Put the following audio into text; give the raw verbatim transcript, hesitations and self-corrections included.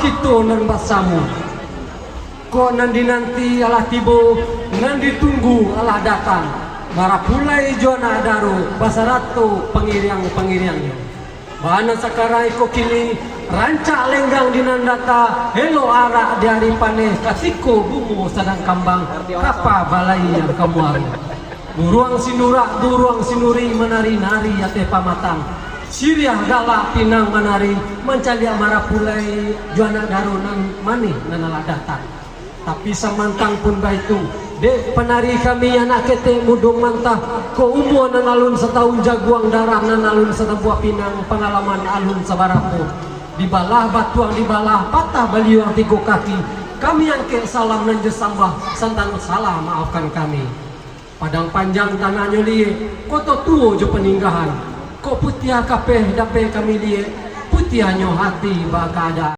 Kito nan basamo. Kok nan dinanti alah tibo, nan ditunggu alah datang. Marapulai jo anak daro, basarato pangiriang-pangiriangnyo. Bana sakarang iko kini, rancak lenggang di nan data, elok arak di ari paneh, katiko bungo sadang kambang, kapa balai nan ka muaro. Buruang sinurak, buruang sinuri manari-nari ateh pamatang. Siriah galak pinang manari, mancaliak marapulai jo anak daro nan manih nan alah datang. Tapi samantang pun baitu, dek panari kami anak ketek muduang mantah, ko umua nan alun satahun jaguang darah nan alun satampuah pinang pangalaman alun sabarapo. Dibalah batuang dibalah patah baliuang tigo kaki, kami angkek salam nan jo sambah, santano salah maafkan kami. Padang Panjang tanahnyo liek, Koto Tuo jo Paninggahan. Kok putiah kapeh dapek kami liek, putiahnyo hati bakaadaan.